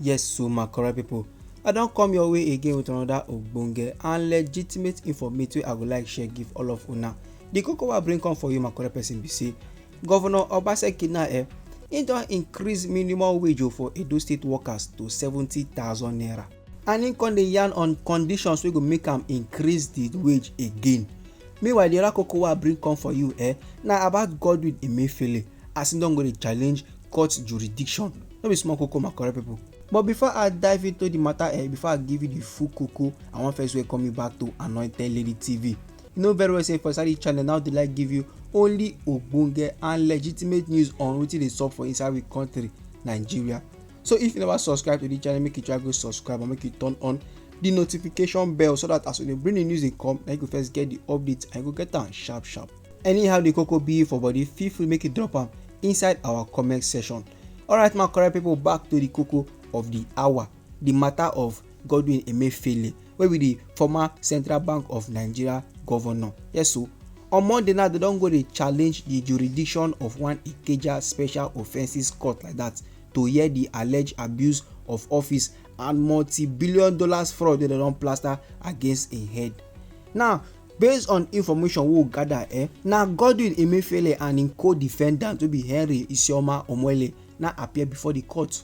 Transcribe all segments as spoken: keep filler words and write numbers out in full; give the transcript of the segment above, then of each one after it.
Yes, so my correct people, I don come your way again with another ogbonge and legitimate informate wey I go like share give all of una. The koko wey I bring come for you, my correct person, be say Governor Obaseki now, eh, he don increase minimum wage o for Edo State workers to seventy thousand naira. And he come dey yarn on conditions wey go make am increase the wage again. Meanwhile, the other koko wey I bring come for you, eh, na about Godwin Emefiele, as he don go dey challenge court jurisdiction. No be small koko, my correct people. But before I dive into the matter, eh, before I give you the full koko, I wan first welcome you back to Anointed Lady T V. You know very well say for inside this channel now, dey like give you only ogbonge and legitimate news on wetin dey sup for inside we country, Nigeria. So if you never subscribe to the channel, make you try go subscribe and make you turn on the notification bell, so that as we dey bring the news dey come, na you go first get the update and you go get am sharp sharp. Anyhow the koko be for body, feel free make you drop am inside our comment section. Alright, my correct people, back to the koko of the hour, the matter of Godwin Emefiele, wey be the former Central Bank of Nigeria governor. Yes, so on Monday now, they don go dey challenge the jurisdiction of one Ikeja Special Offences Court like that to hear the alleged abuse of office and multi-billion dollars fraud wey they don plaster against im head. Now, based on information we gather, eh, na Godwin Emefiele and im co-defendant wey be Henry Isioma Omoele na appear before the court,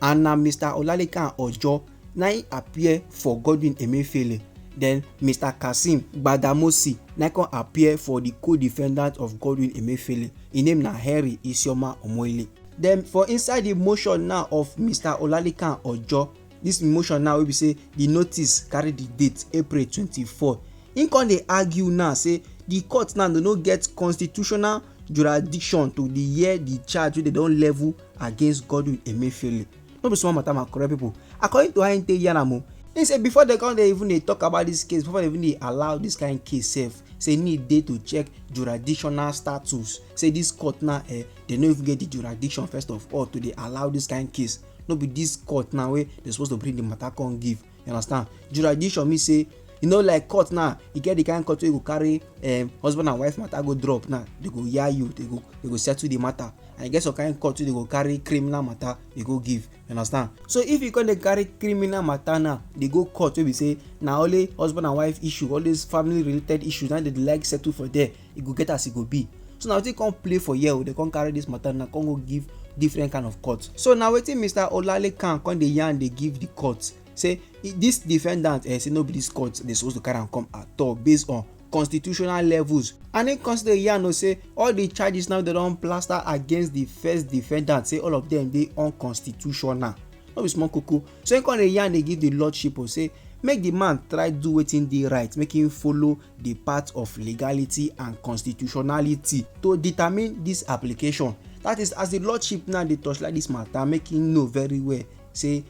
and na Mister Olalekan Ojo na im appear for Godwin Emefiele. Then Mister Kasim Gbadamosi na come appear for the co-defendant of Godwin Emefiele. Im name na Henry Isioma Omoele. Then for inside the motion now of Mister Olalekan Ojo, this motion now wey be say the notice carry the date April twenty-four. Im come dey argue now say the court now dey no get constitutional jurisdiction to dey hear the charge wey they don level against Godwin Emefiele. No be small matter, my correct people. According to how im take yarn am o, im say before they come dey even dey talk about this case, before they even dey allow this kind case sef, say need dey to check jurisdictional status. Say this court now, eh, they no even get the jurisdiction first of all to dey allow this kind case. No be this court now wey they suppose to bring the matter come give. You understand? Jurisdiction mean say, you know, like court now, you get the kind court wey go carry, um, husband and wife matter go drop now. They go hear you, they go, they go settle the matter. And you get some kind court wey they go carry criminal matter, they go give. You understand? So if you come dey carry criminal matter now, they go court wey be say na only husband and wife issue, all these family related issues, now they dey like settle for there. E go get as e go be. So now wetin come play for here o, they come carry this matter now, come go give different kind of court. So now wetin Mister Olalekan come dey yarn dey give the court, say i- this defendant, eh, say no be this court they supposed to carry am come at all based on constitutional levels. And im come still dey yarn o say all the charges now they don plaster against the first defendant, say all of them dey unconstitutional. No be small koko. So im come dey yarn dey give the lordship o say make the man try do wetin dey right, make him follow the path of legality and constitutionality to determine this application. That is, as the lordship now dey torchlight this matter, make him know very well say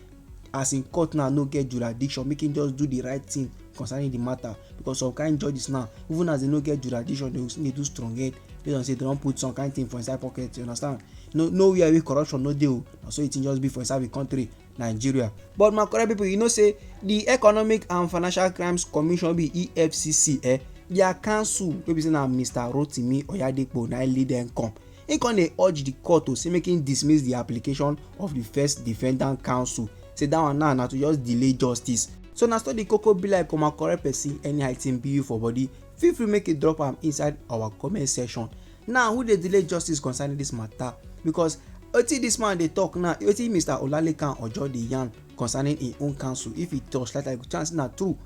as in court now no get jurisdiction, make him just do the right thing concerning the matter, because some kind judges now, even as they no get jurisdiction, they go still dey do strong head based on say they don put some kind thing for inside pocket. You understand? No, nowhere wey corruption no dey o. Na so e thing just be for inside the country, Nigeria. But my correct people, you know say the Economic and Financial Crimes Commission, be E F C C, eh, their counsel wey be say na Mister Rotimi Oyedepo na im lead dem come. He come dey urge the court to say make him dismiss the application of the first defendant counsel. Say that one now na to just delay justice. So na so the koko be like, o my correct person, anyhow thing be you for body, feel free make you drop am inside our comment section. Now who dey delay justice concerning this matter? Because wetin this man dey talk now, wetin Mister Olalekan Ojo dey yarn concerning im own counsel, if e touch like, like chance na true.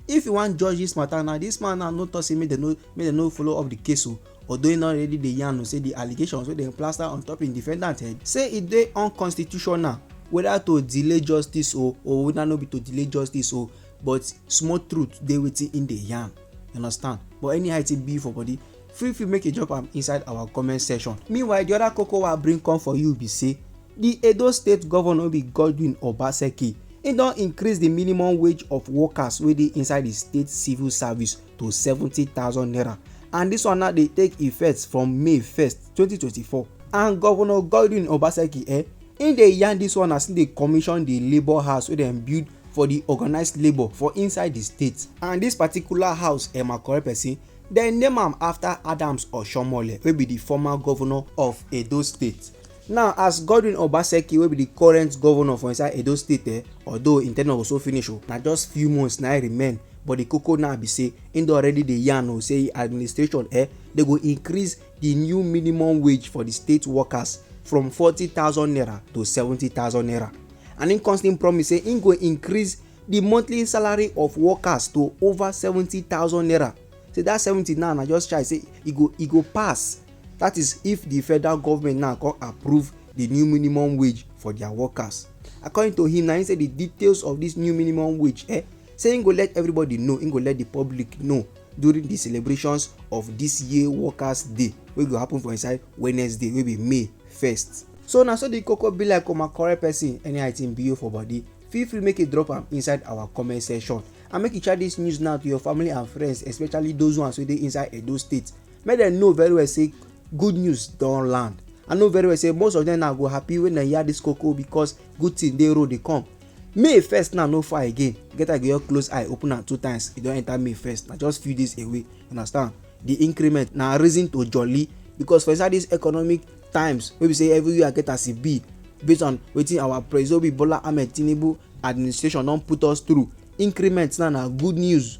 If you wan judge this matter now, this man now no talk say make dem no, make dem no follow up the case o. Although he don already dey yarn o say the allegations wey dem plaster on top im defendant head, say e dey unconstitutional whether to delay justice o or whether no be to delay justice o, but small truth dey wetin im dey yarn. You understand? But anyhow e take be for body, feel free make you drop am inside our comment section. Meanwhile, the other koko wey I bring come for you be say the Edo State governor be Godwin Obaseki. He don increase the minimum wage of workers wey dey inside the state civil service to seventy thousand naira, and this one now dey take effect from May first, twenty twenty-four. And Governor Godwin Obaseki, eh, he dey yarn this one as he dey commission the labour house wey dem build for the organised labour for inside the state. And this particular house, eh, my correct person, dem name am after Adams Oshiomhole, wey be the former governor of Edo State. Now, as Godwin Obaseki, wey be the current governor for inside Edo State, eh, although im ten ure go soon finish o, na just few months na im remain, but the koko now be say im don already dey yarn o say im administration, eh, dey go increase the new minimum wage for the state workers from forty thousand naira to seventy thousand naira. And im constantly promise say im go increase the monthly salary of workers to over seventy thousand naira. Say that seventy now na just shy, say e go, e go pass. That is if the federal government now come approve the new minimum wage for their workers. According to him, na im say the details of this new minimum wage, eh, say im go let everybody know, im go let the public know during the celebrations of this year Workers' Day, wey go happen for inside Wednesday, wey be May first. So na so the koko be like, o my correct person, any item be you for body, feel free make you drop am inside our comment section, and make you share this news now to your family and friends, especially those ones wey dey inside Edo State. Make dem know very well say good news don land. I know very well say most of them now go happy when dem hear this koko, because good thing dey road dey come. May first now no far again. Get, I go just close eye, open am two times, e don enter May first. Na just few days away, understand? The increment na reason to jolly, because for inside these economic times wey be say everywhere get as e be, based on wetin our President Bola Ahmed Tinubu administration don put us through, increment now na good news.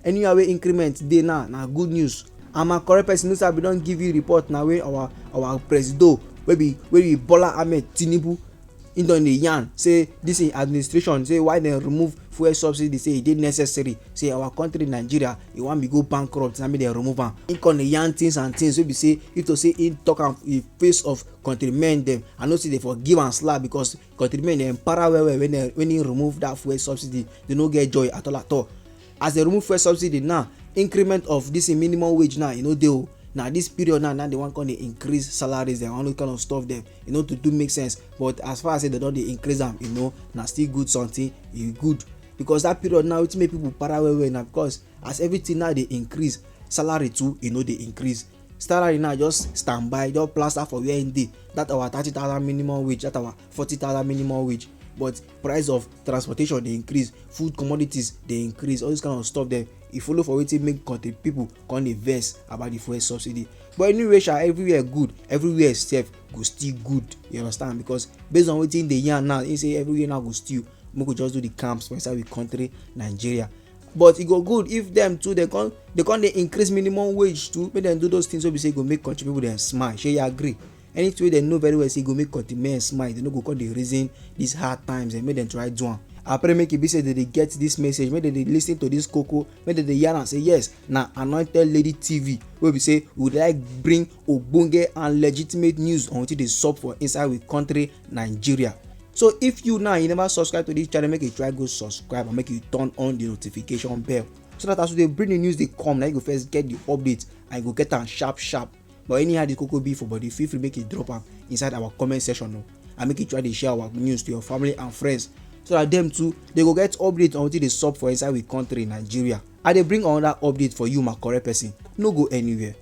Anywhere wey increment dey now na good news. And my correct person, no say I bin don give you report na, wey our, our Presido, wey be, wey be Bola Ahmed Tinubu, im don dey yarn say this im administration, say why dem remove fuel subsidy, say e dey necessary, say our country Nigeria, e wan be go bankrupt, na make dem remove am. Im come dey yarn things and things wey be say, if to say im talk am in face of countrymen dem, I know say dem for give am slap, because countrymen dem para well well when dem, when im remove that fuel subsidy. Dem no get joy at all at all. As dem remove fuel subsidy now, increment of this minimum wage now, e no dey o. Na this period now, now dem wan come dey increase salaries dem, all those kind of stuff dem. E no too do make sense. But as far as say dem don dey increase am, you know, na still good something, e good. Because that period now, wetin make people para well well na because as everything now dey increase, salary too, e no dey increase. Salary now just stand by, just plaster for where im dey. That our thirty thousand minimum wage, that our forty thousand minimum wage. But price of transportation dey increase, food commodities dey increase, all this kind of stuff dem, e follow for wetin make country people come dey vex about the fuel subsidy. But anyway sha, everywhere good, everywhere sef go still good, you understand? Because based on wetin dey yarn now, im say everywhere now go still, make we just do the camps for inside we country, Nigeria. But e go good if dem too, dem come, dem come dey increase minimum wage too, make dem do those things wey be say go make country people dem smile. Shey you agree? Anything wey dem know very well say e go make country men smile, dem no go come dey reason these hard times, and make dem try do am. I pray make e be say dem dey get this message, make dem dey listen to this koko, make dem dey yarn am say yes, na Anointed Lady T V, wey be say we like bring ogbonge and legitimate news on wetin dey sup for inside we country, Nigeria. So if you now, you never subscribe to this channel, make you try go subscribe and make you turn on the notification bell, so that as we dey bring the news dey come, na you go first get the update and you go get am sharp sharp. But anyhow the koko be for body, feel free make you drop am inside our comment section o, and make you try dey share our news to your family and friends, so that dem too, dem go get update on wetin dey sup for inside we country, Nigeria. I dey bring another update for you, my correct person. No go anywhere.